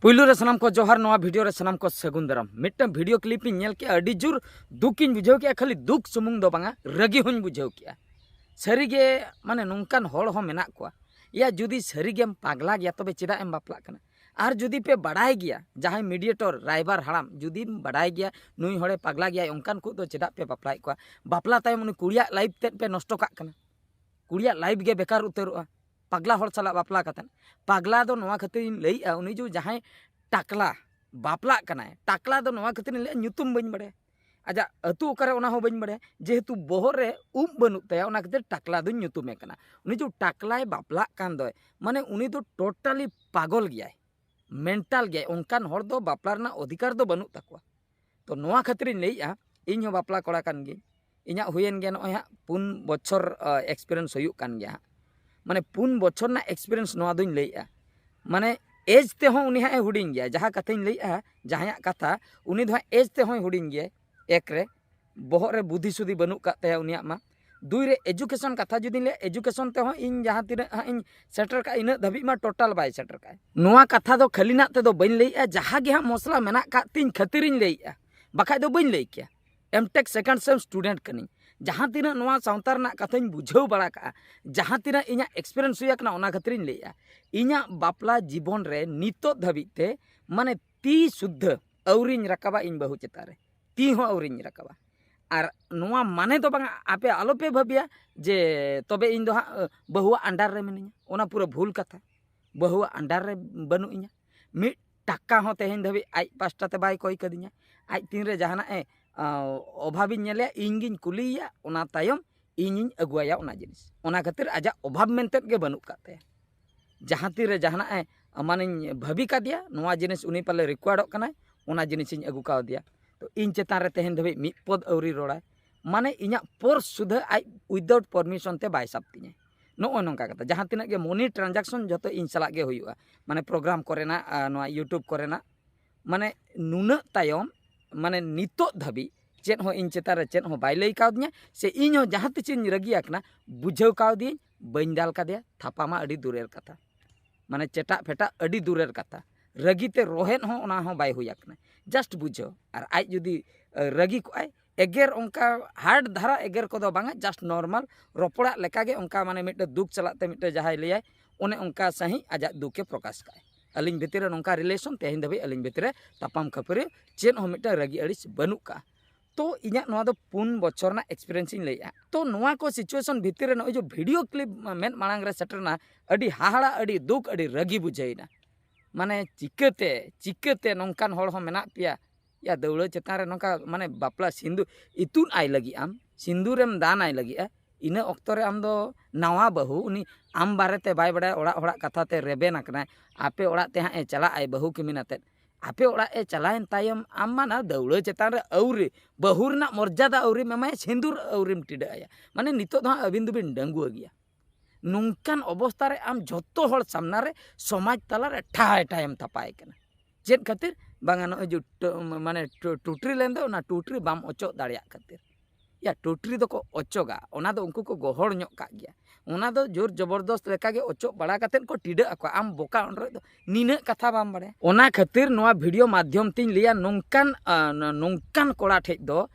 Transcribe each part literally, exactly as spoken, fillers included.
ᱯᱩᱭᱞᱩ ᱨᱮ ᱥᱟᱱᱟᱢ ᱠᱚ ᱡᱚᱦᱟᱨ, ᱱᱚᱣᱟ ᱵᱷᱤᱰᱤᱭᱳ ᱨᱮ ᱥᱟᱱᱟᱢ ᱠᱚ ᱥᱟᱹᱜᱩᱱ ᱫᱟᱨᱟᱢ᱾ ᱢᱤᱫᱴᱟᱝ ᱵᱷᱤᱰᱤᱭᱳ ᱠᱞᱤᱯ ᱤᱧ ᱧᱮᱞ ᱠᱮᱜᱼᱟ, ᱟᱹᱰᱤ ᱡᱳᱨ ᱫᱩᱠ ᱤᱧ ᱵᱩᱡᱷᱟᱹᱣ ᱠᱮᱜᱼᱟ, ᱠᱷᱟᱹᱞᱤ ᱫᱩᱠ ᱥᱩᱢᱩᱝ ᱫᱚ ᱵᱟᱝᱟ, ᱨᱟᱹᱜᱤ ᱦᱚᱸᱧ ᱵᱩᱡᱷᱟᱹᱣ ᱠᱮᱜᱼᱟ᱾ ᱥᱟᱹᱨᱤᱜᱮ ᱢᱟᱱᱮ ᱱᱚᱝᱠᱟᱱ ᱦᱚᱲ ᱦᱚᱸ ᱢᱮᱱᱟᱜ ᱠᱚᱣᱟ᱾ ᱭᱟ ᱡᱩᱫᱤ ᱥᱟᱹᱨᱤᱜᱮᱢ ᱯᱟᱜᱽᱞᱟ ᱜᱮᱭᱟ ᱛᱚᱵᱮ ᱪᱮᱫᱟᱜ ᱮᱢ ᱵᱟᱯᱞᱟᱜ ᱠᱟᱱᱟ? ᱟᱨ ᱡᱩᱫᱤ ᱯᱮ ᱵᱟᱰᱟᱭ ᱜᱮᱭᱟ, ᱡᱟᱦᱟᱸᱭ ᱢᱤᱰᱤᱭᱮᱴᱚᱨ ᱨᱟᱭᱵᱟᱨ ᱦᱟᱲᱟᱢ ᱡᱩᱫᱤᱢ ᱵᱟᱰᱟᱭ ᱜᱮᱭᱟ ᱱᱩᱭ ᱦᱚᱲᱮ ᱯᱟᱜᱽᱞᱟ ᱜᱮᱭᱟᱭ, ᱚᱱᱠᱟᱱ ᱠᱚ ᱫᱚ ᱪᱮᱫᱟᱜ ᱯᱮ ᱵᱟᱯᱞᱟᱭᱮᱫ ᱠᱚᱣᱟ? ᱵᱟᱯᱞᱟ ᱛᱟᱭᱚᱢ ᱩᱱᱤ ᱠᱩᱲᱤᱭᱟᱜ ᱞᱟᱭᱤᱯᱷ ᱛᱮᱫ ᱯᱮ ᱱᱚᱥᱴᱚ ᱠᱟᱜ ᱠᱟᱱᱟ᱾ ᱠᱩᱲᱤᱭᱟᱜ ᱞᱟᱭᱤᱯᱷ ᱜᱮ ᱵᱮᱠᱟᱨ ᱩᱛᱟᱹᱨᱚᱜᱼᱟ ᱯᱟᱜᱽᱞᱟ ᱦᱚᱲ ᱥᱟᱞᱟᱜ ᱵᱟᱯᱞᱟ ᱠᱟᱛᱮᱫ᱾ ᱯᱟᱜᱽᱞᱟ ᱫᱚ ᱱᱚᱣᱟ ᱠᱷᱟᱹᱛᱤᱨᱤᱧ ᱞᱟᱹᱭᱮᱜᱼᱟ, ᱩᱱᱤ ᱡᱮ ᱡᱟᱦᱟᱸᱭ ᱴᱟᱠᱞᱟ ᱵᱟᱯᱞᱟᱜ ᱠᱟᱱᱟᱭ, ᱴᱟᱠᱞᱟ ᱫᱚ ᱱᱚᱣᱟ ᱠᱷᱟᱹᱛᱤᱨᱤᱧ ᱞᱟᱹᱭᱮᱜᱼᱟ, ᱧᱩᱛᱩᱢ ᱵᱟᱹᱧ ᱵᱟᱲᱟᱭᱟ, ᱟᱡᱟᱜ ᱟᱹᱛᱩ ᱚᱠᱟᱨᱮ ᱚᱱᱟ ᱦᱚᱸ ᱵᱟᱹᱧ ᱵᱟᱲᱟᱭᱟ, ᱡᱮᱦᱮᱛᱩ ᱵᱚᱦᱚᱜ ᱨᱮ ᱩᱵ ᱵᱟᱹᱱᱩᱜ ᱛᱟᱭᱟ, ᱚᱱᱟ ᱠᱷᱟᱹᱛᱤᱨ ᱴᱟᱠᱞᱟ ᱫᱩᱧ ᱧᱩᱛᱩᱢᱮ ᱠᱟᱱᱟ᱾ ᱩᱱᱤ ᱡᱮ ᱴᱟᱠᱞᱟᱭ ᱵᱟᱯᱞᱟᱜ ᱠᱟᱱ ᱫᱚᱭ, ᱢᱟᱱᱮ ᱩᱱᱤ ᱫᱚ ᱴᱳᱴᱟᱞᱤ ᱯᱟᱜᱚᱞ ᱜᱮᱭᱟᱭ, ᱢᱮᱱᱴᱟᱞ ᱜᱮᱭᱟᱭ᱾ ᱚᱱᱠᱟᱱ ᱦᱚᱲ ᱫᱚ ᱵᱟᱯᱞᱟ ᱨᱮᱱᱟᱜ ᱚᱫᱷᱤᱠᱟᱨ ᱫᱚ ᱵᱟᱹᱱᱩᱜ ᱛᱟᱠᱚᱣᱟ᱾ ᱛᱚ ᱱᱚᱣᱟ ᱠᱷᱟᱹᱛᱤᱨᱤᱧ ᱞᱟᱹᱭᱮᱜᱼᱟ, ᱤᱧ ᱦᱚᱸ ᱵᱟᱯᱞᱟ ᱠᱚᱲᱟ ᱠᱟᱱ ᱜᱤᱭᱟᱹᱧ, ᱤᱧᱟᱹᱜ ᱦᱩᱭᱮᱱ ᱜᱮᱭᱟ ᱱᱚᱜᱼᱚᱭ ᱦᱟᱸᱜ ᱯᱩᱱ ᱵᱚᱪᱷᱚᱨ ᱮᱠᱥᱯᱤᱨᱤᱭᱮᱱᱥ ᱦᱩᱭᱩᱜ ᱠᱟᱱ ᱜᱮᱭᱟ ᱦᱟᱸᱜ᱾ ᱢᱟᱱᱮ ᱯᱩᱱ ᱵᱚᱪᱷᱚᱨ ᱨᱮᱱᱟᱜ ᱮᱠᱥᱯᱤᱨᱤᱭᱮᱱᱥ ᱱᱚᱣᱟ ᱫᱩᱧ ᱞᱟᱹᱭᱮᱜᱼᱟ᱾ ᱢᱟᱱᱮ ᱮᱡᱽ ᱛᱮᱦᱚᱸ ᱩᱱᱤ ᱦᱟᱸᱜ ᱮ ᱦᱩᱰᱤᱧ ᱜᱮᱭᱟ, ᱡᱟᱦᱟᱸ ᱠᱟᱛᱷᱟᱧ ᱞᱟᱹᱭᱮᱜᱼᱟ, ᱡᱟᱦᱟᱸᱭᱟᱜ ᱠᱟᱛᱷᱟ, ᱩᱱᱤ ᱫᱚ ᱦᱟᱸᱜ ᱮᱡᱽ ᱛᱮᱦᱚᱸᱭ ᱦᱩᱰᱤᱧ ᱜᱮᱭᱟᱭ᱾ ᱮᱠ ᱨᱮ ᱵᱚᱦᱚᱜ ᱨᱮ ᱵᱩᱫᱷᱤ ᱥᱩᱫᱷᱤ ᱵᱟᱹᱱᱩᱜ ᱠᱟᱜ ᱛᱟᱭᱟ ᱩᱱᱤᱭᱟᱜ ᱢᱟ᱾ ᱫᱩᱭ ᱨᱮ ᱮᱡᱩᱠᱮᱥᱚᱱ ᱠᱟᱛᱷᱟ ᱡᱩᱫᱤᱧ ᱞᱟᱹᱭᱟ, ᱮᱡᱩᱠᱮᱥᱚᱱ ᱛᱮᱦᱚᱸ ᱤᱧ ᱡᱟᱦᱟᱸ ᱛᱤᱱᱟᱹᱜ ᱦᱟᱸᱜ ᱤᱧ ᱥᱮᱴᱮᱨ ᱠᱟᱜᱼᱟ, ᱤᱱᱟᱹᱜ ᱫᱷᱟᱹᱵᱤᱡ ᱢᱟ ᱴᱳᱴᱟᱞ ᱵᱟᱭ ᱥᱮᱴᱮᱨ ᱠᱟᱜᱼᱟ᱾ ᱱᱚᱣᱟ ᱠᱟᱛᱷᱟ ᱫᱚ ᱠᱷᱟᱹᱞᱤᱱᱟᱜ ᱛᱮᱫᱚ ᱵᱟᱹᱧ ᱞᱟᱹᱭᱮᱜᱼᱟ, ᱡᱟᱦᱟᱸ ᱜᱮ ᱦᱟᱸᱜ ᱢᱚᱥᱞᱟ ᱢᱮᱱᱟᱜ ᱠᱟᱜ ᱛᱤᱧ ᱠᱷᱟᱹᱛᱤᱨᱤᱧ ᱞᱟᱹᱭᱮᱜᱼᱟ, ᱵᱟᱠᱷᱟᱡ ᱫᱚ ᱵᱟᱹᱧ ᱞᱟᱹᱭ ᱠᱮᱭᱟ᱾ ᱮᱢᱴᱮᱠ ᱥᱮᱠᱮᱱᱰ ᱥᱮᱢ ᱥᱴᱩᱰᱮᱱᱴ ᱠᱟᱹᱱᱟᱹᱧ᱾ ᱡᱟᱦᱟᱸ ᱛᱤᱱᱟᱹᱜ ᱱᱚᱣᱟ ᱥᱟᱶᱛᱟ ᱨᱮᱱᱟᱜ ᱠᱟᱛᱷᱟᱧ ᱵᱩᱡᱷᱟᱹᱣ ᱵᱟᱲᱟ ᱠᱟᱜᱼᱟ, ᱡᱟᱦᱟᱸ ᱛᱤᱱᱟᱹᱜ ᱤᱧᱟᱹᱜ ᱮᱠᱥᱯᱤᱨᱤᱭᱮᱱᱥ ᱦᱩᱭ ᱟᱠᱟᱱᱟ, ᱚᱱᱟ ᱠᱷᱟᱹᱛᱤᱨᱤᱧ ᱞᱟᱹᱭᱮᱜᱼᱟ᱾ ᱤᱧᱟᱹᱜ ᱵᱟᱯᱞᱟ ᱡᱤᱵᱚᱱ ᱨᱮ ᱱᱤᱛᱚᱜ ᱫᱷᱟᱹᱵᱤᱡ ᱛᱮ ᱢᱟᱱᱮ ᱛᱤ ᱥᱩᱫᱽᱫᱷᱟᱹ ᱟᱹᱣᱨᱤᱧ ᱨᱟᱠᱟᱵᱟ ᱤᱧ ᱵᱟᱹᱦᱩ ᱪᱮᱛᱟᱱ ᱨᱮ, ᱛᱤ ᱦᱚᱸ ᱟᱹᱣᱨᱤᱧ ᱨᱟᱠᱟᱵᱟ᱾ ᱟᱨ ᱱᱚᱣᱟ ᱢᱟᱱᱮ ᱫᱚ ᱵᱟᱝᱟ, ᱟᱯᱮ ᱟᱞᱚᱯᱮ ᱵᱷᱟᱹᱵᱤᱭᱟ ᱡᱮ ᱛᱚᱵᱮ ᱤᱧ ᱫᱚ ᱦᱟᱸᱜ, ᱟᱹ, ᱵᱟᱹᱦᱩᱣᱟᱜ ᱟᱱᱰᱟᱨ ᱨᱮ ᱢᱤᱱᱟᱹᱧᱟ, ᱚᱱᱟ ᱯᱩᱨᱟᱹ ᱵᱷᱩᱞ ᱠᱟᱛᱷᱟ᱾ ᱵᱟᱹᱦᱩᱣᱟᱜ ᱟᱱᱰᱟᱨ ᱨᱮ ᱵᱟᱹᱱᱩᱜ ᱤᱧᱟ᱾ ᱢᱤᱫ ᱴᱟᱠᱟ ᱦᱚᱸ ᱛᱮᱦᱮᱧ ᱫᱷᱟᱹᱵᱤᱡ ᱟᱡ ᱯᱟᱥᱴᱟ ᱛᱮ ᱵᱟᱭ ᱠᱚᱭ ᱠᱟᱹᱫᱤᱧᱟ᱾ ᱟᱡ ᱛᱤᱱᱨᱮ ᱡᱟᱦᱟᱱᱟᱜ ᱮ, ᱟᱹ, ᱚᱵᱷᱟᱵᱤᱧ ᱧᱮᱞᱮᱭᱟ, ᱤᱧ ᱜᱤᱧ ᱠᱩᱞᱤᱭᱮᱭᱟ, ᱚᱱᱟ ᱛᱟᱭᱚᱢ ᱤᱧᱤᱧ ᱟᱹᱜᱩᱣᱟᱭᱟ ᱚᱱᱟ ᱡᱤᱱᱤᱥ᱾ ᱚᱱᱟ ᱠᱷᱟᱹᱛᱤᱨ ᱟᱡᱟᱜ ᱚᱵᱷᱟᱵ ᱢᱮᱱᱛᱮᱫ ᱜᱮ ᱵᱟᱹᱱᱩᱜ ᱠᱟᱜ ᱛᱟᱭᱟ᱾ ᱡᱟᱦᱟᱸ ᱛᱤᱨᱮ ᱡᱟᱦᱟᱱᱟᱜ ᱮ ᱢᱟᱱᱮᱧ ᱵᱷᱟᱹᱵᱤ ᱠᱟᱫᱮᱭᱟ, ᱱᱚᱣᱟ ᱡᱤᱱᱤᱥ ᱩᱱᱤ ᱯᱟᱞᱮ ᱨᱤᱠᱣᱟᱨᱰᱚᱜ ᱠᱟᱱᱟᱭ, ᱚᱱᱟ ᱡᱤᱱᱤᱥᱤᱧ ᱟᱹᱜᱩ ᱠᱟᱣᱫᱮᱭᱟ᱾ ᱛᱚ ᱤᱧ ᱪᱮᱛᱟᱱ ᱨᱮ ᱛᱮᱦᱮᱧ ᱫᱷᱟᱹᱵᱤᱡ ᱢᱤᱫ ᱯᱚᱫ ᱟᱹᱣᱨᱤ ᱨᱚᱲᱟᱭ᱾ ᱢᱟᱱᱮ ᱤᱧᱟᱹᱜ ᱯᱚᱨᱥ ᱥᱩᱫᱷᱟᱹ ᱟᱡ ᱩᱭᱫᱟᱣᱩᱴ ᱯᱟᱨᱢᱤᱥᱚᱱ ᱛᱮ ᱵᱟᱭ ᱥᱟᱵ ᱛᱤᱧᱟᱹ᱾ ᱱᱚᱜᱼᱚᱭ ᱱᱚᱝᱠᱟ ᱠᱟᱛᱷᱟ, ᱡᱟᱦᱟᱸ ᱛᱤᱱᱟᱹᱜ ᱜᱮ ᱢᱚᱱᱤ ᱴᱨᱟᱱᱡᱟᱠᱥᱚᱱ ᱡᱷᱚᱛᱚ ᱤᱧ ᱥᱟᱞᱟᱜ ᱜᱮ ᱦᱩᱭᱩᱜᱼᱟ, ᱢᱟᱱᱮ ᱯᱨᱳᱜᱨᱟᱢ ᱠᱚᱨᱮᱱᱟᱜ, ᱟᱨ ᱱᱚᱣᱟ ᱤᱭᱩᱴᱩᱵᱽ ᱠᱚᱨᱮᱱᱟᱜ, ᱢᱟᱱᱮ ᱱᱩᱱᱟᱹᱜ ᱛᱟᱭᱚᱢ, ᱢᱟᱱᱮ ᱱᱤᱛᱚᱜ ᱫᱷᱟᱹᱵᱤᱡ ᱪᱮᱫ ᱦᱚᱸ ᱤᱧ ᱪᱮᱛᱟᱱ ᱨᱮ ᱪᱮᱫ ᱦᱚᱸ ᱵᱟᱭ ᱞᱟᱹᱭ ᱠᱟᱣᱫᱤᱧᱟ, ᱥᱮ ᱤᱧ ᱦᱚᱸ ᱡᱟᱦᱟᱸ ᱛᱤᱥᱤᱧ ᱨᱟᱹᱜᱤ ᱟᱠᱟᱱᱟ, ᱵᱩᱡᱷᱟᱹᱣ ᱠᱟᱣᱫᱤᱭᱟᱹᱧ, ᱵᱟᱹᱧ ᱫᱟᱞ ᱠᱟᱫᱮᱭᱟ, ᱛᱷᱟᱯᱟ ᱢᱟ ᱟᱹᱰᱤ ᱫᱩᱨᱮᱨ ᱠᱟᱛᱷᱟ, ᱢᱟᱱᱮ ᱪᱮᱴᱟᱜ ᱯᱷᱮᱴᱟᱜ ᱟᱹᱰᱤ ᱫᱩᱨᱮᱨ ᱠᱟᱛᱷᱟ᱾ ᱨᱟᱹᱜᱤ ᱛᱮ ᱨᱚᱦᱮᱫ ᱦᱚᱸ ᱚᱱᱟ ᱦᱚᱸ ᱵᱟᱭ ᱦᱩᱭ ᱟᱠᱟᱱᱟ᱾ ᱡᱟᱥᱴ ᱵᱩᱡᱷᱟᱹᱣ᱾ ᱟᱨ ᱟᱡ ᱡᱩᱫᱤ ᱨᱟᱹᱜᱤ ᱠᱚᱜᱼᱟᱭ, ᱮᱜᱮᱨ ᱚᱱᱠᱟ ᱦᱟᱨᱰ ᱫᱷᱟᱨᱟ ᱮᱜᱮᱨ ᱠᱚᱫᱚ ᱵᱟᱝᱟ, ᱡᱟᱥᱴ ᱱᱚᱨᱢᱟᱞ ᱨᱚᱯᱚᱲᱟᱜ ᱞᱮᱠᱟᱜᱮ ᱚᱱᱠᱟ ᱢᱟᱱᱮ ᱢᱤᱫᱴᱮᱱ ᱫᱩᱠ ᱥᱟᱞᱟᱜ ᱛᱮ ᱢᱤᱫᱴᱮᱱ ᱡᱟᱦᱟᱸᱭ ᱞᱟᱹᱭᱟᱭ, ᱚᱱᱮ ᱚᱱᱠᱟ ᱥᱟᱺᱦᱤᱡ ᱟᱡᱟᱜ ᱫᱩᱠᱮ ᱯᱨᱚᱠᱟᱥ ᱠᱟᱜᱼᱟᱭ᱾ ᱟᱹᱞᱤᱧ ᱵᱷᱤᱛᱤᱨ ᱨᱮ ᱱᱚᱝᱠᱟ ᱨᱤᱞᱮᱥᱚᱱ ᱛᱮᱦᱮᱧ ᱫᱷᱟᱹᱵᱤᱡ ᱟᱹᱞᱤᱧ ᱵᱷᱤᱛᱤᱨ ᱨᱮ ᱛᱟᱯᱟᱢ ᱠᱷᱟᱹᱯᱟᱹᱨᱤ ᱪᱮᱫ ᱦᱚᱸ ᱢᱤᱫᱴᱮᱱ ᱨᱟᱹᱜᱤ ᱟᱹᱲᱤᱥ ᱵᱟᱹᱱᱩᱜ ᱠᱟᱜᱼᱟ᱾ ᱛᱚ ᱤᱧᱟᱹᱜ ᱱᱚᱣᱟ ᱫᱚ ᱯᱩᱱ ᱵᱚᱪᱷᱚᱨ ᱨᱮᱱᱟᱜ ᱮᱠᱥᱯᱤᱨᱤᱭᱮᱱᱥ ᱤᱧ ᱞᱟᱹᱭᱮᱫᱼᱟ᱾ ᱛᱚ ᱱᱚᱣᱟ ᱠᱚ ᱥᱤᱪᱩᱭᱮᱥᱚᱱ ᱵᱷᱤᱛᱤᱨ ᱨᱮ ᱱᱚᱜᱼᱚᱭ ᱡᱮ ᱵᱷᱤᱰᱤᱭᱳ ᱠᱞᱤᱯ ᱢᱮᱫ ᱢᱟᱲᱟᱝ ᱨᱮ ᱥᱮᱴᱮᱨᱱᱟ, ᱟᱹᱰᱤ ᱦᱟᱦᱟᱲᱟ, ᱟᱹᱰᱤ ᱫᱩᱠ, ᱟᱹᱰᱤ ᱨᱟᱹᱜᱤ ᱵᱩᱡᱷᱟᱹᱣᱮᱱᱟ᱾ ᱢᱟᱱᱮ ᱪᱤᱠᱟᱹᱛᱮ ᱪᱤᱠᱟᱹᱛᱮ ᱱᱚᱝᱠᱟᱱ ᱦᱚᱲ ᱦᱚᱸ ᱢᱮᱱᱟᱜ ᱯᱮᱭᱟ? ᱭᱟ, ᱫᱟᱹᱣᱲᱟᱹ ᱪᱮᱛᱟᱱ ᱨᱮ ᱱᱚᱝᱠᱟ ᱢᱟᱱᱮ ᱵᱟᱯᱞᱟ ᱥᱤᱸᱫᱩᱨ ᱤᱛᱩᱫ ᱟᱭ ᱞᱟᱹᱜᱤᱫ ᱟᱢ, ᱥᱤᱸᱫᱩᱨᱮᱢ ᱫᱟᱱ ᱟᱭ ᱞᱟᱹᱜᱤᱫᱼᱟ᱾ ᱤᱱᱟᱹ ᱚᱠᱛᱚ ᱨᱮ ᱟᱢ ᱫᱚ ᱱᱟᱣᱟ ᱵᱟᱹᱦᱩ, ᱩᱱᱤ ᱟᱢ ᱵᱟᱨᱮᱛᱮ ᱵᱟᱭ ᱵᱟᱲᱟᱭᱟ, ᱚᱲᱟᱜ ᱦᱚᱲᱟᱜ ᱠᱟᱛᱷᱟ ᱛᱮ ᱨᱮᱵᱮᱱ ᱟᱠᱟᱱᱟᱭ, ᱟᱯᱮ ᱚᱲᱟᱜ ᱛᱮ ᱦᱟᱸᱜ ᱮ ᱪᱟᱞᱟᱜ ᱟᱭ ᱵᱟᱹᱦᱩ ᱠᱤᱢᱤᱱ ᱟᱛᱮᱫ᱾ ᱟᱯᱮ ᱚᱲᱟᱜ ᱮ ᱪᱟᱞᱟᱣᱮᱱ ᱛᱟᱭᱚᱢ ᱟᱢ ᱢᱟ ᱱᱟ ᱫᱟᱹᱣᱲᱟᱹ ᱪᱮᱛᱟᱱ ᱨᱮ ᱟᱹᱣᱨᱤ, ᱵᱟᱹᱦᱩ ᱨᱮᱱᱟᱜ ᱢᱚᱨᱡᱟᱫᱟ ᱟᱹᱣᱨᱤᱢ ᱮᱢᱟᱭᱟ, ᱥᱤᱸᱫᱩᱨ ᱟᱹᱣᱨᱤᱢ ᱴᱤᱰᱟᱹᱜ ᱟᱭᱟ᱾ ᱢᱟᱱᱮ ᱱᱤᱛᱚᱜ ᱫᱚ ᱦᱟᱸᱜ ᱟᱹᱵᱤᱱ ᱫᱚᱵᱤᱱ ᱰᱟᱺᱜᱩᱣᱟᱹ ᱜᱮᱭᱟ᱾ ᱱᱚᱝᱠᱟᱱ ᱚᱵᱚᱥᱛᱷᱟ ᱨᱮ ᱟᱢ ᱡᱷᱚᱛᱚ ᱦᱚᱲ ᱥᱟᱢᱱᱟ ᱨᱮ, ᱥᱚᱢᱟᱡᱽ ᱛᱟᱞᱟᱨᱮ ᱴᱷᱟᱭ ᱴᱷᱟᱭᱮᱢ ᱛᱷᱟᱯᱟᱭ ᱠᱟᱱᱟ᱾ ᱪᱮᱫ ᱠᱷᱟᱹᱛᱤᱨ? ᱵᱟᱝᱟ, ᱱᱚᱜᱼᱚᱭ ᱡᱮ ᱴᱩ-, ᱢᱟᱱᱮ ᱴᱩ-, ᱴᱩᱴᱨᱤ ᱞᱮᱱ ᱫᱚ, ᱚᱱᱟ ᱴᱩᱴᱨᱤ ᱵᱟᱢ ᱚᱪᱚᱜ ᱫᱟᱲᱮᱭᱟᱜ ᱠᱷᱟᱹᱛᱤᱨ᱾ ᱭᱟ, ᱴᱩᱴᱨᱤ ᱫᱚᱠᱚ ᱚᱪᱚᱜᱟ, ᱚᱱᱟ ᱫᱚ ᱩᱱᱠᱩ ᱠᱚ ᱜᱚᱦᱚᱲ ᱧᱚᱜ ᱠᱟᱜ ᱜᱮᱭᱟ᱾ ᱚᱱᱟ ᱫᱚ ᱡᱳᱨ ᱡᱚᱵᱚᱨᱫᱚᱥᱛ ᱞᱮᱠᱟᱜᱮ ᱚᱪᱚᱜ ᱵᱟᱲᱟ ᱠᱟᱛᱮᱫ ᱠᱚ ᱴᱤᱰᱟᱹᱜ ᱟᱠᱚᱣᱟ᱾ ᱟᱢ ᱵᱚᱠᱟ ᱚᱸᱰᱮ ᱫᱚ ᱱᱤᱱᱟᱹᱜ ᱠᱟᱛᱷᱟ ᱵᱟᱢ ᱵᱟᱲᱟᱭᱟ᱾ ᱚᱱᱟ ᱠᱷᱟᱹᱛᱤᱨ ᱱᱚᱣᱟ ᱵᱷᱤᱰᱤᱭᱳ ᱢᱟᱫᱽᱫᱷᱚᱢ ᱛᱤᱧ ᱞᱟᱹᱭᱟ, ᱱᱚᱝᱠᱟᱱ, ᱟ, ᱱᱚ-, ᱱᱚᱝᱠᱟᱱ ᱠᱚᱲᱟ ᱴᱷᱮᱡ ᱫᱚ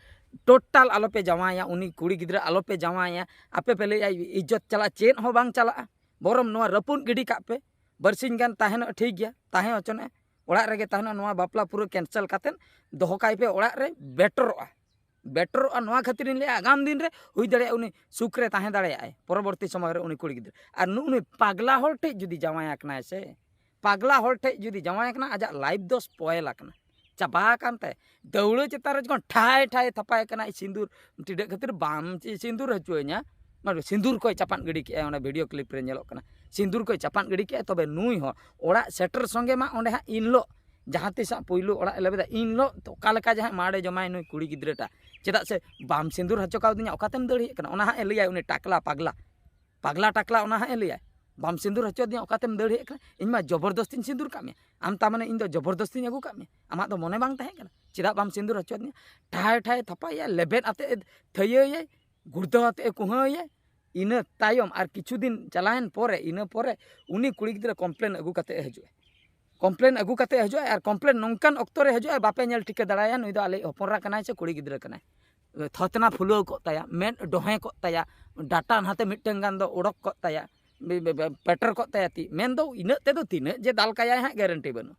ᱴᱳᱴᱟᱞ ᱟᱞᱚᱯᱮ ᱡᱟᱶᱟᱭᱟ, ᱩᱱᱤ ᱠᱩᱲᱤ ᱜᱤᱫᱽᱨᱟᱹ ᱟᱞᱚᱯᱮ ᱡᱟᱶᱟᱭᱟ᱾ ᱟᱯᱮ ᱯᱮ ᱞᱟᱹᱭᱟ ᱤᱡᱽᱡᱚᱛ ᱪᱟᱞᱟᱜᱼᱟ, ᱪᱮᱫ ᱦᱚᱸ ᱵᱟᱝ ᱪᱟᱞᱟᱜᱼᱟ᱾ ᱵᱚᱨᱚᱢ ᱱᱚᱣᱟ ᱨᱟᱹᱯᱩᱫ ᱜᱤᱰᱤ ᱠᱟᱜ ᱯᱮ, ᱵᱟᱨᱥᱤᱧ ᱜᱟᱱ ᱛᱟᱦᱮᱱᱚᱜ ᱴᱷᱤᱠ ᱜᱮᱭᱟ, ᱛᱟᱦᱮᱸ ᱦᱚᱪᱚᱱᱮ, ᱚᱲᱟᱜ ᱨᱮᱜᱮ ᱛᱟᱦᱮᱱᱚᱜ, ᱱᱚᱣᱟ ᱵᱟᱯᱞᱟ ᱯᱩᱨᱟᱹ ᱠᱮᱱᱥᱮᱞ ᱠᱟᱛᱮᱫ ᱫᱚᱦᱚ ᱠᱟᱭ ᱯᱮ ᱚᱲᱟᱜ ᱨᱮ, ᱵᱮᱴᱚᱨᱚᱜᱼᱟ᱾ ᱵᱮᱴᱚᱨᱚᱜᱼᱟ ᱱᱚᱣᱟ ᱠᱷᱟᱹᱛᱤᱨ ᱤᱧ ᱞᱟᱹᱭᱟ, ᱟᱜᱟᱢ ᱫᱤᱱ ᱨᱮ ᱦᱩᱭ ᱫᱟᱲᱮᱭᱟᱜᱼᱟ ᱩᱱᱤ ᱥᱩᱠ ᱨᱮ ᱛᱟᱦᱮᱸ ᱫᱟᱲᱮᱭᱟᱜᱼᱟᱭ, ᱯᱚᱨᱚᱵᱚᱨᱛᱤ ᱥᱚᱢᱚᱭ ᱨᱮ ᱩᱱᱤ ᱠᱩᱲᱤ ᱜᱤᱫᱽᱨᱟᱹ᱾ ᱟᱨ ᱱᱩᱜᱼᱩ ᱱᱩᱭ ᱯᱟᱜᱽᱞᱟ ᱦᱚᱲ ᱴᱷᱮᱡ ᱡᱩᱫᱤ ᱡᱟᱶᱟᱭ ᱟᱠᱟᱱᱟᱭ ᱥᱮ, ᱯᱟᱜᱽᱞᱟ ᱦᱚᱲ ᱴᱷᱮᱡ ᱡᱩᱫᱤ ᱡᱟᱶᱟᱭ ᱟᱠᱟᱱᱟ, ᱟᱡᱟᱜ ᱞᱟᱭᱤᱯᱷ ᱫᱚ ᱥᱯᱚᱭᱮᱞ ᱟᱠᱟᱱᱟ, ᱪᱟᱵᱟ ᱟᱠᱟᱱ ᱛᱟᱭ᱾ ᱫᱟᱹᱣᱲᱟᱹ ᱪᱮᱛᱟᱱ ᱨᱮ ᱡᱚᱠᱷᱚᱱ ᱴᱷᱟᱭ ᱴᱷᱟᱭ ᱛᱷᱟᱯᱟᱭ ᱠᱟᱱᱟ, ᱥᱤᱸᱫᱩᱨ ᱴᱤᱰᱟᱹᱜ ᱠᱷᱟᱹᱛᱤᱨ ᱵᱟᱢ ᱪᱮ-, ᱥᱤᱸᱫᱩᱨ ᱦᱚᱪᱚᱭᱟᱹᱧᱟ, ᱢᱟᱱᱮ ᱥᱤᱸᱫᱩᱨ ᱠᱚᱭ ᱪᱟᱯᱟᱫ ᱜᱤᱰᱤ ᱠᱮᱜᱼᱟᱭ, ᱚᱱᱟ ᱵᱷᱤᱰᱤᱭᱳ ᱠᱞᱤᱯ ᱨᱮ ᱧᱮᱞᱚᱜ ᱠᱟᱱᱟ, ᱥᱤᱸᱫᱩᱨ ᱠᱚᱭ ᱪᱟᱯᱟᱫ ᱜᱤᱰᱤ ᱠᱮᱜᱼᱟᱭ᱾ ᱛᱚᱵᱮ ᱱᱩᱭ ᱦᱚᱸ ᱚᱲᱟᱜ ᱥᱮᱴᱮᱨ ᱥᱚᱸᱜᱮ ᱢᱟ ᱚᱸᱰᱮ ᱦᱟᱸᱜ ᱤᱱ ᱦᱤᱞᱳᱜ ᱡᱟᱦᱟᱸ ᱛᱤᱥ ᱦᱟᱸᱜ ᱯᱩᱭᱞᱩ ᱚᱲᱟᱜ ᱮ ᱞᱮᱵᱮᱫᱟ, ᱤᱱ ᱦᱤᱞᱳᱜ ᱛᱚ ᱚᱠᱟ ᱞᱮᱠᱟ ᱡᱟᱦᱟᱸ ᱢᱟᱲᱮ ᱡᱚᱢᱟᱭ ᱱᱩᱭ ᱠᱩᱲᱤ ᱜᱤᱫᱽᱨᱟᱹᱴᱟ, ᱪᱮᱫᱟᱜ ᱥᱮ ᱵᱟᱢ ᱥᱤᱸᱫᱩᱨ ᱦᱚᱪᱚ ᱠᱟᱣᱫᱤᱧᱟ, ᱚᱠᱟᱛᱮᱢ ᱫᱟᱹᱲ ᱦᱮᱡ ᱠᱟᱱᱟ? ᱚᱱᱟ ᱦᱟᱸᱜ ᱮ ᱞᱟᱹᱭᱟᱭ ᱩᱱᱤ ᱴᱟᱠᱞᱟ ᱯᱟᱜᱽᱞᱟ, ᱯᱟᱜᱽᱞᱟ ᱴᱟᱠᱞᱟ ᱚᱱᱟ ᱦᱟᱸᱜ ᱮ ᱞᱟᱹᱭᱟᱭ, ᱵᱟᱢ ᱥᱤᱸᱫᱩᱨ ᱦᱚᱪᱚ ᱫᱤᱧᱟ, ᱚᱠᱟᱛᱮᱢ ᱫᱟᱹᱲ ᱦᱮᱡ ᱠᱟᱱᱟ? ᱤᱧ ᱢᱟ ᱡᱚᱵᱚᱨᱫᱚᱥᱛᱤᱧ ᱥᱤᱸᱫᱩᱨ ᱠᱟᱜ ᱢᱮᱭᱟ, ᱟᱢ ᱛᱟ ᱢᱟᱱᱮ ᱤᱧ ᱫᱚ ᱡᱚᱵᱚᱨᱫᱚᱥᱛᱤᱧ ᱟᱹᱜᱩ ᱠᱟᱜ ᱢᱮᱭᱟ, ᱟᱢᱟᱜ ᱫᱚ ᱢᱚᱱᱮ ᱵᱟᱝ ᱛᱟᱦᱮᱸ ᱠᱟᱱᱟ? ᱪᱮᱫᱟᱜ ᱵᱟᱢ ᱥᱤᱸᱫᱩᱨ ᱦᱚᱪᱚ ᱫᱤᱧᱟ? ᱴᱷᱟᱭ ᱴᱷᱟᱭ ᱛᱷᱟᱯᱟᱭᱟᱭ, ᱞᱮᱵᱮᱫ ᱟᱛᱮ ᱮ ᱛᱷᱟᱹᱭᱟᱹᱭᱟᱭ, ᱜᱩᱲᱫᱟᱹᱣ ᱟᱛᱮ ᱮ ᱠᱩᱦᱟᱹᱭᱟᱭ᱾ ᱤᱱᱟᱹ ᱛᱟᱭᱚᱢ ᱟᱨ ᱠᱤᱪᱷᱩ ᱫᱤᱱ ᱪᱟᱞᱟᱣᱮᱱ ᱯᱚᱨᱮ, ᱤᱱᱟᱹ ᱯᱚᱨᱮ ᱩᱱᱤ ᱠᱩᱲᱤ ᱜᱤᱫᱽᱨᱟᱹ ᱠᱚᱢᱯᱞᱮᱱ ᱟᱹᱜᱩ ᱠᱟᱛᱮ ᱮ ᱦᱤᱡᱩᱜᱼᱟ᱾ ᱠᱚᱢᱯᱞᱮᱱ ᱟᱹᱜᱩ ᱠᱟᱛᱮ ᱦᱤᱡᱩᱜᱼᱟᱭ, ᱟᱨ ᱠᱚᱢᱯᱞᱮᱱ ᱱᱚᱝᱠᱟᱱ ᱚᱠᱛᱚ ᱨᱮ ᱦᱤᱡᱩᱜᱼᱟᱭ, ᱵᱟᱯᱮ ᱧᱮᱞ ᱴᱷᱤᱠᱟᱹ ᱫᱟᱲᱮᱭᱟᱭᱟ ᱱᱩᱭ ᱫᱚ ᱟᱞᱮᱭᱤᱡ ᱦᱚᱯᱚᱱ ᱮᱨᱟ ᱠᱟᱱᱟᱭ ᱥᱮ ᱠᱩᱲᱤ ᱜᱤᱫᱽᱨᱟᱹ ᱠᱟᱱᱟᱭ᱾ ᱛᱷᱚᱛᱱᱟ ᱯᱷᱩᱞᱟᱹᱣ ᱠᱚᱜ ᱛᱟᱭᱟ, ᱢᱮᱫ ᱰᱚᱦᱮ ᱠᱚᱜ ᱛᱟᱭᱟ, ᱰᱟᱴᱟ ᱱᱟᱛᱮ ᱢᱤᱫᱴᱟᱝ ᱜᱟᱱ ᱫᱚ ᱚᱰᱚᱠ ᱠᱚᱜ ᱛᱟᱭᱟ, ᱵᱮ-, ᱵᱮ-, ᱵᱮ-, ᱯᱮᱴᱮᱨ ᱠᱚᱜ ᱛᱟᱭᱟ ᱛᱤ᱾ ᱢᱮᱱᱫᱚ ᱤᱱᱟᱹᱜ ᱛᱮᱫᱚ ᱛᱤᱱᱟᱹᱜ ᱡᱮ ᱫᱟᱞ ᱠᱟᱭᱟᱭ ᱦᱟᱸᱜ, ᱜᱮᱨᱮᱱᱴᱤ ᱵᱟᱹᱱᱩᱜᱼᱟ᱾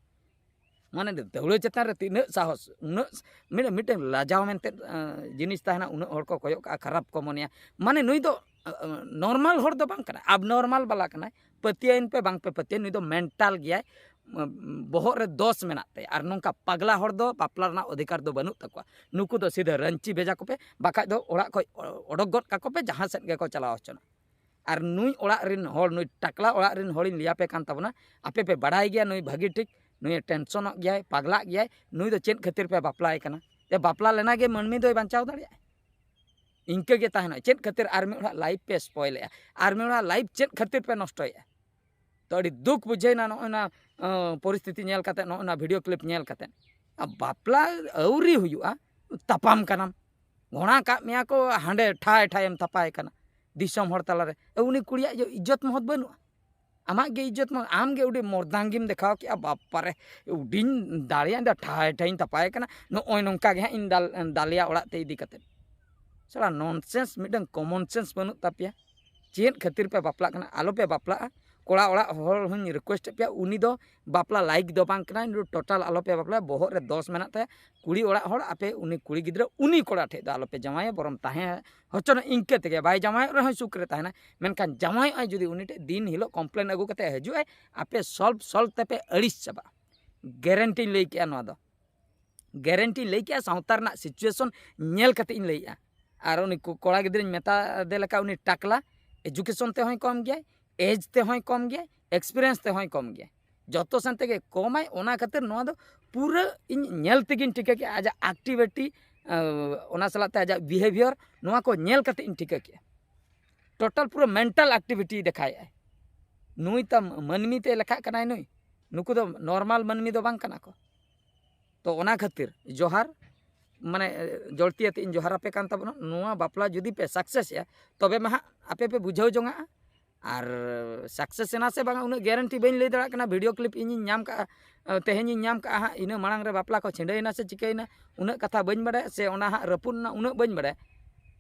ᱢᱟᱱᱮ ᱫᱟᱹᱣᱲᱟᱹ ᱪᱮᱛᱟᱱ ᱨᱮ ᱛᱤᱱᱟᱹᱜ ᱥᱟᱦᱚᱥ, ᱩᱱᱟᱹᱜ ᱢᱤᱫ-, ᱢᱤᱫᱴᱟᱝ ᱞᱟᱡᱟᱣ ᱢᱮᱱᱛᱮ, ᱟᱸ, ᱡᱤᱱᱤᱥ ᱛᱟᱦᱮᱱᱟ, ᱩᱱᱟᱹᱜ ᱦᱚᱲ ᱠᱚ ᱠᱚᱭᱚᱜ ᱠᱟᱜᱼᱟ, ᱠᱷᱟᱨᱟᱯ ᱠᱚ ᱢᱚᱱᱮᱭᱟ᱾ ᱢᱟᱱᱮ ᱱᱩᱭ ᱫᱚ, ᱟᱸ, ᱱᱚᱨᱢᱟᱞ ᱦᱚᱲ ᱫᱚ ᱵᱟᱝ ᱠᱟᱱᱟᱭ, ᱟᱵᱱᱚᱨᱢᱟᱞ ᱵᱟᱞᱟ ᱠᱟᱱᱟᱭ᱾ ᱯᱟᱹᱛᱭᱟᱹᱣᱮᱱ ᱯᱮ ᱵᱟᱝ ᱯᱮ ᱯᱟᱹᱛᱭᱟᱹᱣ, ᱱᱩᱭ ᱫᱚ ᱢᱮᱱᱴᱟᱞ ᱜᱮᱭᱟᱭ, ᱩᱸ, ᱵᱚᱦᱚᱜ ᱨᱮ ᱫᱚᱥ ᱢᱮᱱᱟᱜ ᱛᱟᱭᱟ᱾ ᱟᱨ ᱱᱚᱝᱠᱟ ᱯᱟᱜᱽᱞᱟ ᱦᱚᱲ ᱫᱚ ᱵᱟᱯᱞᱟ ᱨᱮᱱᱟᱜ ᱚᱫᱷᱤᱠᱟᱨ ᱫᱚ ᱵᱟᱹᱱᱩᱜ ᱛᱟᱠᱚᱣᱟ᱾ ᱱᱩᱠᱩ ᱫᱚ ᱥᱤᱫᱷᱟᱹ ᱨᱟᱺᱪᱤ ᱵᱷᱮᱡᱟ ᱠᱚᱯᱮ, ᱵᱟᱠᱷᱟᱡ ᱫᱚ ᱚᱲᱟᱜ ᱠᱷᱚᱡ ᱚᱰᱚᱠ ᱜᱚᱫ ᱠᱟᱠᱚ ᱯᱮ, ᱡᱟᱦᱟᱸ ᱥᱮᱫ ᱜᱮᱠᱚ ᱪᱟᱞᱟᱣ ᱦᱚᱪᱚᱱᱟ᱾ ᱟᱨ ᱱᱩᱭ ᱚᱲᱟᱜ ᱨᱮᱱ ᱦᱚᱲ, ᱱᱩᱭ ᱴᱟᱠᱞᱟ ᱚᱲᱟᱜ ᱨᱮᱱ ᱦᱚᱲᱤᱧ ᱞᱟᱹᱭᱟᱯᱮ ᱠᱟᱱ ᱛᱟᱵᱚᱱᱟ, ᱟᱯᱮ ᱯᱮ ᱵᱟᱲᱟᱭ ᱜᱮᱭᱟ ᱱᱩᱭ ᱵᱷᱟᱹᱜᱤ ᱴᱷᱤᱠ, ᱱᱩᱭᱮ ᱴᱮᱱᱥᱚᱱᱚᱜ ᱜᱮᱭᱟᱭ, ᱯᱟᱜᱽᱞᱟᱜ ᱜᱮᱭᱟᱭ, ᱱᱩᱭ ᱫᱚ ᱪᱮᱫ ᱠᱷᱟᱹᱛᱤᱨ ᱯᱮ ᱵᱟᱯᱞᱟᱭᱮ ᱠᱟᱱᱟ? ᱡᱮ ᱵᱟᱯᱞᱟ ᱞᱮᱱᱟ ᱜᱮ ᱢᱟᱹᱱᱢᱤ ᱫᱚᱭ ᱵᱟᱧᱪᱟᱣ ᱫᱟᱲᱮᱭᱟᱜᱼᱟ? ᱤᱱᱠᱟᱹ ᱜᱮ ᱛᱟᱦᱮᱱᱟ᱾ ᱪᱮᱫ ᱠᱷᱟᱹᱛᱤᱨ ᱟᱨ ᱢᱤᱫ ᱦᱚᱲᱟᱜ ᱞᱟᱭᱤᱯᱷ ᱯᱮ ᱥᱯᱚᱭᱞᱮᱜᱼᱟ? ᱟᱨ ᱢᱤᱫ ᱦᱚᱲᱟᱜ ᱞᱟᱭᱤᱯᱷ ᱪᱮᱫ ᱠᱷᱟᱹᱛᱤᱨ ᱯᱮ ᱱᱚᱥᱴᱚᱭᱮᱜᱼᱟ? ᱛᱚ ᱟᱹᱰᱤ ᱫᱩᱠ ᱵᱩᱡᱷᱟᱹᱣᱮᱱᱟ ᱱᱚᱜᱼᱚᱭ ᱱᱟ, ᱟᱸ, ᱯᱚᱨᱤᱥᱛᱷᱤᱛᱤ ᱧᱮᱞ ᱠᱟᱛᱮ, ᱱᱚᱜᱼᱚᱭ ᱱᱟ ᱵᱷᱤᱰᱤᱭᱳ ᱠᱞᱤᱯ ᱧᱮᱞ ᱠᱟᱛᱮ᱾ ᱟᱨ ᱵᱟᱯᱞᱟ ᱟᱹᱣᱨᱤ ᱦᱩᱭᱩᱜᱼᱟ, ᱛᱟᱯᱟᱢ ᱠᱟᱱᱟᱢ, ᱜᱷᱚᱲᱟ ᱠᱟᱜ ᱢᱮᱭᱟ ᱠᱚ, ᱦᱟᱸᱰᱮ ᱴᱷᱟᱭ ᱴᱷᱟᱭᱮᱢ ᱛᱟᱯᱟᱭ ᱠᱟᱱᱟ ᱫᱤᱥᱚᱢ ᱦᱚᱲ ᱛᱟᱞᱟᱨᱮ᱾ ᱮ, ᱩᱱᱤ ᱠᱩᱲᱤᱭᱟᱜ ᱡᱚ-, ᱤᱡᱽᱡᱚᱛ ᱢᱚᱦᱚᱛ ᱵᱟᱹᱱᱩᱜᱼᱟ᱾ ᱟᱢᱟᱜ ᱜᱮ ᱤᱡᱽᱡᱚᱛ ᱢᱚᱦᱚᱛ, ᱟᱢ ᱜᱮ ᱟᱹᱰᱤ ᱢᱚᱨᱫᱟᱝᱜᱤᱢ ᱫᱮᱠᱷᱟᱣ ᱠᱮᱜᱼᱟ, ᱵᱟᱯᱟᱨᱮ, ᱩᱰᱤᱧ ᱫᱟᱲᱮᱭᱟᱜᱼᱟ, ᱤᱧ ᱫᱚ ᱴᱷᱟᱭ ᱴᱷᱟᱭᱤᱧ ᱛᱟᱯᱟᱭ ᱠᱟᱱᱟ, ᱱᱚᱜᱼᱚᱭ ᱱᱚᱝᱠᱟ ᱜᱮ ᱦᱟᱸᱜ ᱤᱧ ᱫᱟᱞ-, ᱫᱟᱞᱮᱭᱟ ᱚᱲᱟᱜ ᱛᱮ ᱤᱫᱤ ᱠᱟᱛᱮ᱾ ᱥᱟᱞᱟ ᱱᱚᱱᱥᱮᱱᱥ, ᱢᱤᱫᱴᱟᱝ ᱠᱚᱢᱚᱱ ᱥᱮᱱᱥ ᱵᱟᱹᱱᱩᱜ ᱛᱟᱯᱮᱭᱟ᱾ ᱪᱮᱫ ᱠᱷᱟᱹᱛᱤᱨ ᱯᱮ ᱵᱟᱯᱞᱟᱜ ᱠᱟᱱᱟ? ᱟᱞᱚ ᱯᱮ ᱵᱟᱯᱞᱟᱜᱼᱟ᱾ ᱠᱚᱲᱟ ᱚᱲᱟᱜ ᱦᱚᱲ ᱦᱚᱸᱧ ᱨᱤᱠᱩᱭᱮᱥᱴ ᱮᱫ ᱯᱮᱭᱟ, ᱩᱱᱤ ᱫᱚ ᱵᱟᱯᱞᱟ ᱞᱟᱭᱤᱠ ᱫᱚ ᱵᱟᱝ ᱠᱟᱱᱟᱭ, ᱩᱱᱤ ᱫᱚ ᱴᱳᱴᱟᱞ ᱟᱞᱚ ᱯᱮ ᱵᱟᱯᱞᱟᱭᱟ, ᱵᱚᱦᱚᱜ ᱨᱮ ᱫᱚᱥ ᱢᱮᱱᱟᱜ ᱛᱟᱭᱟ᱾ ᱠᱩᱲᱤ ᱚᱲᱟᱜ ᱦᱚᱲ, ᱟᱯᱮ ᱩᱱᱤ ᱠᱩᱲᱤ ᱜᱤᱫᱽᱨᱟᱹ ᱩᱱᱤ ᱠᱚᱲᱟ ᱴᱷᱮᱡ ᱫᱚ ᱟᱞᱚ ᱯᱮ ᱡᱟᱶᱟᱭᱟ, ᱵᱚᱨᱚᱢ ᱛᱟᱦᱮᱸ ᱦᱚᱪᱚᱱᱟ ᱤᱱᱠᱟᱹ ᱛᱮᱜᱮ, ᱵᱟᱭ ᱡᱟᱶᱟᱭᱚᱜ ᱨᱮᱦᱚᱸ ᱥᱩᱠ ᱨᱮ ᱛᱟᱦᱮᱱᱟ, ᱢᱮᱱᱠᱷᱟᱱ ᱡᱟᱶᱟᱭᱚᱜ ᱟᱭ ᱡᱩᱫᱤ ᱩᱱᱤ ᱴᱷᱮᱡ ᱫᱤᱱ ᱦᱤᱞᱳᱜ ᱠᱚᱢᱯᱞᱮᱱ ᱟᱹᱜᱩ ᱠᱟᱛᱮ ᱦᱤᱡᱩᱜ ᱟᱭ, ᱟᱯᱮ ᱥᱚᱞᱵᱷ ᱥᱚᱞᱵᱷ ᱛᱮᱯᱮ ᱟᱹᱲᱤᱥ ᱪᱟᱵᱟᱜᱼᱟ᱾ ᱜᱮᱨᱮᱱᱴᱤᱧ ᱞᱟᱹᱭ ᱠᱮᱜᱼᱟ ᱱᱚᱣᱟ ᱫᱚ᱾ ᱜᱮᱨᱮᱱᱴᱤᱧ ᱞᱟᱹᱭ ᱠᱮᱜᱼᱟ, ᱥᱟᱶᱛᱟ ᱨᱮᱱᱟᱜ ᱥᱤᱪᱩᱭᱮᱥᱚᱱ ᱧᱮᱞ ᱠᱟᱛᱮ ᱤᱧ ᱞᱟᱹᱭᱮᱜᱼᱟ᱾ ᱟᱨ ᱩᱱᱤ ᱠᱚ-, ᱠᱚᱲᱟ ᱜᱤᱫᱽᱨᱟᱹᱧ ᱢᱮᱛᱟ ᱫᱮ ᱞᱮᱠᱟ, ᱩᱱᱤ ᱴᱟᱠᱞᱟ, ᱮᱡᱩᱠᱮᱥᱚᱱ ᱛᱮᱦᱚᱸᱭ ᱠᱚᱢ ᱜᱮᱭᱟᱭ, ᱮᱡᱽ ᱛᱮᱦᱚᱸᱭ ᱠᱚᱢ ᱜᱮᱭᱟᱭ, ᱮᱠᱥᱯᱤᱨᱤᱭᱮᱱᱥ ᱛᱮᱦᱚᱸᱭ ᱠᱚᱢ ᱜᱮᱭᱟᱭ᱾ ᱡᱚᱛᱚ ᱥᱮᱱ ᱛᱮᱜᱮ ᱠᱚᱢᱟᱭ, ᱚᱱᱟ ᱠᱷᱟᱹᱛᱤᱨ ᱱᱚᱣᱟ ᱫᱚ ᱯᱩᱨᱟᱹ ᱤᱧ ᱧᱮᱞ ᱛᱮᱜᱮᱧ ᱴᱷᱤᱠᱟᱹ ᱠᱮᱜᱼᱟ, ᱟᱡᱟᱜ ᱮᱠᱴᱤᱵᱷᱤᱴᱤ, ᱟᱸ, ᱚᱱᱟ ᱥᱟᱞᱟᱜ ᱛᱮ ᱟᱡᱟᱜ ᱵᱤᱦᱮᱵᱤᱭᱟᱨ, ᱱᱚᱣᱟ ᱠᱚ ᱧᱮᱞ ᱠᱟᱛᱮ ᱤᱧ ᱴᱷᱤᱠᱟᱹ ᱠᱮᱜᱼᱟ᱾ ᱴᱳᱴᱟᱞ ᱯᱩᱨᱟᱹ ᱢᱮᱱᱴᱟᱞ ᱮᱠᱴᱤᱵᱷᱤᱴᱤ ᱫᱮᱠᱷᱟᱭᱮᱜᱼᱟᱭ᱾ ᱱᱩᱭ ᱛᱟᱢ ᱢᱟᱹᱱᱢᱤ ᱛᱮ ᱞᱮᱠᱷᱟᱜ ᱠᱟᱱᱟᱭ ᱱᱩᱭ? ᱱᱩᱠᱩ ᱫᱚ ᱱᱚᱨᱢᱟᱞ ᱢᱟᱹᱱᱢᱤ ᱫᱚ ᱵᱟᱝ ᱠᱟᱱᱟ ᱠᱚ᱾ ᱛᱚ ᱚᱱᱟ ᱠᱷᱟᱹᱛᱤᱨ ᱡᱚᱦᱟᱨ, ᱢᱟᱱᱮ, ᱡᱚᱲᱛᱤ ᱟᱛᱮ ᱤᱧ ᱡᱚᱦᱟᱨ ᱟᱯᱮ ᱠᱟᱱ ᱛᱟᱵᱚᱱᱟ᱾ ᱱᱚᱣᱟ ᱵᱟᱯᱞᱟ ᱡᱩᱫᱤ ᱯᱮ ᱥᱟᱠᱥᱮᱥ ᱮᱜᱼᱟ, ᱛᱚᱵᱮ ᱢᱟ ᱦᱟᱸᱜ ᱟᱯᱮ ᱯᱮ ᱵᱩᱡᱷᱟᱹᱣ ᱡᱚᱝᱟᱜᱼᱟ᱾ ᱟᱨ ᱥᱟᱠᱥᱮᱥ ᱮᱱᱟ ᱥᱮ ᱵᱟᱝᱟ, ᱩᱱᱟᱹᱜ ᱜᱮᱨᱮᱱᱴᱤ ᱵᱟᱹᱧ ᱞᱟᱹᱭ ᱫᱟᱲᱮᱭᱟᱜ ᱠᱟᱱᱟ᱾ ᱵᱷᱤᱰᱤᱭᱳ ᱠᱞᱤᱯ ᱤᱧᱤᱧ ᱧᱟᱢ ᱠᱟᱜᱼᱟ, ᱛᱮᱦᱮᱧᱤᱧ ᱧᱟᱢ ᱠᱟᱜᱼᱟ ᱦᱟᱸᱜ, ᱤᱱᱟᱹ ᱢᱟᱲᱟᱝ ᱨᱮ ᱵᱟᱯᱞᱟ ᱠᱚ ᱪᱷᱤᱸᱰᱟᱹᱭᱮᱱᱟ ᱥᱮ ᱪᱤᱠᱟᱹᱭᱮᱱᱟ, ᱩᱱᱟᱹᱜ ᱠᱟᱛᱷᱟ ᱵᱟᱹᱧ ᱵᱟᱲᱟᱭᱟ, ᱥᱮ ᱚᱱᱟ ᱦᱟᱸᱜ ᱨᱟᱹᱯᱩᱫ ᱮᱱᱟ, ᱩᱱᱟᱹᱜ ᱵᱟᱹᱧ ᱵᱟᱲᱟᱭᱟ᱾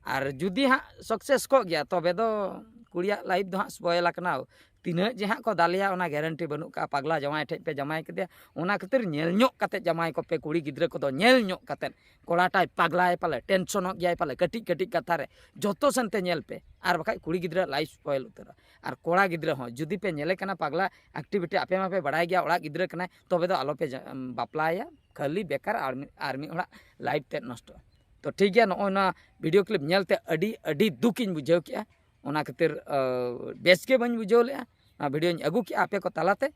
ᱟᱨ ᱡᱩᱫᱤ ᱦᱟᱸᱜ ᱥᱟᱠᱥᱮᱥ ᱠᱚᱜ ᱜᱮᱭᱟ, ᱛᱚᱵᱮ ᱫᱚ ᱠᱩᱲᱤᱭᱟᱜ ᱞᱟᱭᱤᱯᱷ ᱫᱚ ᱦᱟᱸᱜ ᱥᱯᱚᱭᱮᱞ ᱟᱠᱟᱱᱟ᱾ ᱛᱤᱱᱟᱹᱜ ᱡᱮ ᱦᱟᱸᱜ ᱠᱚ ᱫᱟᱞᱮᱭᱟ, ᱚᱱᱟ ᱜᱮᱨᱮᱱᱴᱤ ᱵᱟᱹᱱᱩᱜ ᱠᱟᱜᱼᱟ᱾ ᱯᱟᱜᱽᱞᱟ ᱡᱟᱶᱟᱭ ᱴᱷᱮᱡ ᱯᱮ ᱡᱟᱶᱟᱭ ᱠᱮᱫᱮᱭᱟ, ᱚᱱᱟ ᱠᱷᱟᱹᱛᱤᱨ ᱧᱮᱞ ᱧᱚᱜ ᱠᱟᱛᱮ ᱡᱟᱶᱟᱭ ᱠᱚᱯᱮ᱾ ᱠᱩᱲᱤ ᱜᱤᱫᱽᱨᱟᱹ ᱠᱚᱫᱚ ᱧᱮᱞ ᱧᱚᱜ ᱠᱟᱛᱮ, ᱠᱚᱲᱟᱴᱟᱭ ᱯᱟᱜᱽᱞᱟᱭ ᱯᱟᱞᱮ, ᱴᱮᱱᱥᱚᱱᱚᱜ ᱜᱮᱭᱟᱭ ᱯᱟᱞᱮ, ᱠᱟᱹᱴᱤᱡ ᱠᱟᱹᱴᱤᱡ ᱠᱟᱛᱷᱟ ᱨᱮ ᱡᱚᱛᱚ ᱥᱮᱱᱛᱮ ᱧᱮᱞ ᱯᱮ, ᱟᱨ ᱵᱟᱠᱷᱟᱡ ᱠᱩᱲᱤ ᱜᱤᱫᱽᱨᱟᱹ ᱞᱟᱭᱤᱯᱷ ᱥᱯᱚᱭᱮᱞ ᱩᱛᱟᱹᱨᱚᱜᱼᱟ᱾ ᱟᱨ ᱠᱚᱲᱟ ᱜᱤᱫᱽᱨᱟᱹ ᱦᱚᱸ ᱡᱩᱫᱤ ᱯᱮ ᱧᱮᱞᱮ ᱠᱟᱱᱟ ᱯᱟᱜᱽᱞᱟ ᱮᱠᱴᱤᱵᱷᱤᱴᱤ, ᱟᱯᱮ ᱢᱟᱯᱮ ᱵᱟᱲᱟᱭ ᱜᱮᱭᱟ ᱚᱲᱟᱜ ᱜᱤᱫᱽᱨᱟᱹ ᱠᱟᱱᱟᱭ, ᱛᱚᱵᱮ ᱫᱚ ᱟᱞᱚᱯᱮ ᱡᱟ-, ᱵᱟᱯᱞᱟᱭᱟ, ᱠᱷᱟᱹᱞᱤ ᱵᱮᱠᱟᱨ ᱟᱨ ᱢᱤᱫ, ᱟᱨ ᱢᱤᱫ ᱦᱚᱲᱟᱜ ᱞᱟᱭᱤᱯᱷ ᱛᱮᱫ ᱱᱚᱥᱴᱚᱜᱼᱟ᱾ ᱛᱚ ᱴᱷᱤᱠ ᱜᱮᱭᱟ, ᱱᱚᱜᱼᱚᱭ ᱱᱚᱣᱟ ᱵᱷᱤᱰᱤᱭᱳ ᱠᱞᱤᱯ ᱧᱮᱞᱛᱮ ᱟᱹᱰᱤ, ᱟᱹᱰᱤ ᱫᱩᱠᱤᱧ ᱵᱩᱡᱷᱟᱹᱣ ᱠᱮᱜᱼᱟ᱾ ᱚᱱᱟ ᱠᱷᱟᱹᱛᱤᱨ, ᱟᱹ, ᱵᱮᱥ ᱜᱮ ᱵᱟᱹᱧ ᱵᱩᱡᱷᱟᱹᱣ ᱞᱮᱜᱼᱟ᱾ ᱱᱚᱣᱟ ᱵᱷᱤᱰᱤᱭᱳᱧ ᱟᱹᱜᱩ ᱠᱮᱜᱼᱟ ᱟᱯᱮ ᱠᱚ ᱛᱟᱞᱟᱛᱮ᱾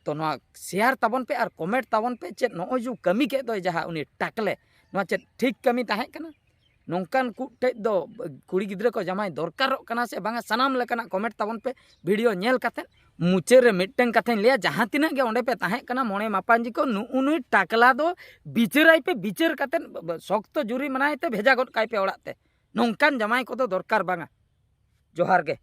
ᱛᱚ ᱱᱚᱣᱟ ᱥᱮᱭᱟᱨ ᱛᱟᱵᱚᱱ ᱯᱮ ᱟᱨ ᱠᱚᱢᱮᱱᱴ ᱛᱟᱵᱚᱱ ᱯᱮ, ᱪᱮᱫ ᱱᱚᱜᱼᱚᱭ ᱡᱮ ᱠᱟᱹᱢᱤ ᱠᱮᱫ ᱫᱚᱭ ᱡᱟᱦᱟᱸ ᱩᱱᱤ ᱴᱟᱠᱞᱮ, ᱱᱚᱣᱟ ᱪᱮᱫ ᱴᱷᱤᱠ ᱠᱟᱹᱢᱤ ᱛᱟᱦᱮᱸ ᱠᱟᱱᱟ? ᱱᱚᱝᱠᱟᱱ ᱠᱚ ᱴᱷᱮᱡ ᱫᱚ ᱠᱩᱲᱤ ᱜᱤᱫᱽᱨᱟᱹ ᱠᱚ ᱡᱟᱶᱟᱭ ᱫᱚᱨᱠᱟᱨᱚᱜ ᱠᱟᱱᱟ ᱥᱮ ᱵᱟᱝᱟ? ᱥᱟᱱᱟᱢ ᱞᱮᱠᱟᱱᱟᱜ ᱠᱚᱢᱮᱱᱴ ᱛᱟᱵᱚᱱ ᱯᱮ ᱵᱷᱤᱰᱤᱭᱳ ᱧᱮᱞ ᱠᱟᱛᱮᱫ᱾ ᱢᱩᱪᱟᱹᱫ ᱨᱮ ᱢᱤᱫᱴᱟᱝ ᱠᱟᱛᱷᱟᱧ ᱞᱟᱹᱭᱟ, ᱡᱟᱦᱟᱸ ᱛᱤᱱᱟᱹᱜ ᱜᱮ ᱚᱸᱰᱮ ᱯᱮ ᱛᱟᱦᱮᱸ ᱠᱟᱱᱟ, ᱢᱚᱬᱮ ᱢᱟᱯᱟᱧᱡᱤ ᱠᱚ, ᱱᱩᱜᱼᱩ ᱱᱩᱭ ᱴᱟᱠᱞᱟ ᱫᱚ ᱵᱤᱪᱟᱹᱨᱟᱭ ᱯᱮ, ᱵᱤᱪᱟᱹᱨ ᱠᱟᱛᱮᱫ ᱥᱚᱠᱛᱚ ᱡᱩᱨᱤ ᱢᱟᱱᱟᱭ ᱛᱮ ᱵᱷᱮᱡᱟ ᱜᱚᱫ ᱠᱟᱭ ᱯᱮ ᱚᱲᱟᱜ ᱛᱮ᱾ ᱱᱚᱝᱠᱟᱱ ᱡᱟᱶᱟᱭ ᱠᱚᱫᱚ ᱫᱚᱨᱠᱟᱨ ᱵᱟᱝᱟ᱾ ᱡᱚᱦᱟᱨ ᱜᱮ᱾